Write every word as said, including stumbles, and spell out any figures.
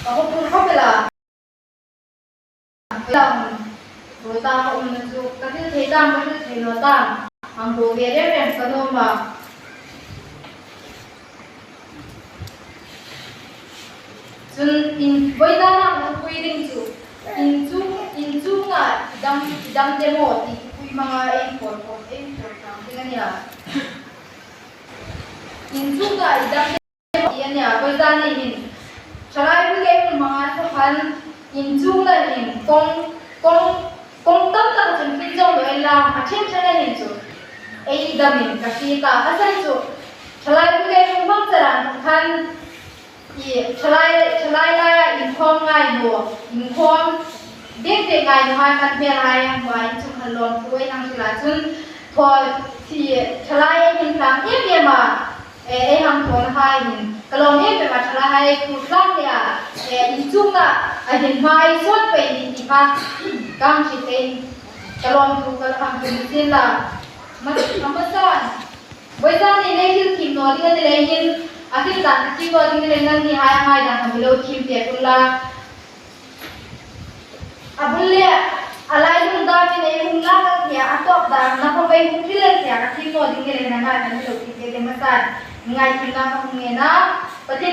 Ka hawpui khawp el a. Lam, ruol ta ka umna chu, ka thil thei tam, ka thil thei naw tam, hang bo ve rem rem ka nuom a. Chun in, voizana ka pui ding chu, in chung, in chunga i dam, i dam de maw ti pui hmanga ei inpawr khawm, ei inpawr khawm ding a nih a. In chunga i dam de maw ti a nih a, voizan ni hin. Thalai bu kei hmanga thu khan, in chunga hin kawng, kawng, kawng tam tak chun kin zawng lo ei la, a ṭhen ṭhen a hin chu. Ei damin ka hriet a, a san chu. Thalai bu kei hmang charan khan, i thalai, thalai laia inkhawm ngai naw, inkhawm bek bek ngai naw hai kan hmel hai ang hua in chung khan lawmthu ei hang hril a chun thaw thi thalai ei hmang em em a, e, ei hang thaw hai hin ka lawm em em a thalai hai thu tlang le a, e, in chunga a hin hma ei sawt pei ni ti kha kan hriet ei ka lawmthu ka hang hril sin la ma, a ma san. Voizan ni nei thil thiem naw ding a ni leiin, a thil dan ka thiem naw ding ni leiin nangni hai a ngaidam ka mi lo thiem pek unla. A bul le, a lai lung dam ni nei hung la ka tia, a tawp dan na khawm ei hung thil le tia ka thiem naw ding ni leiin a ngaidam mi lo thiem pek ding ma san. Ngaithiemna ka hung ngen a.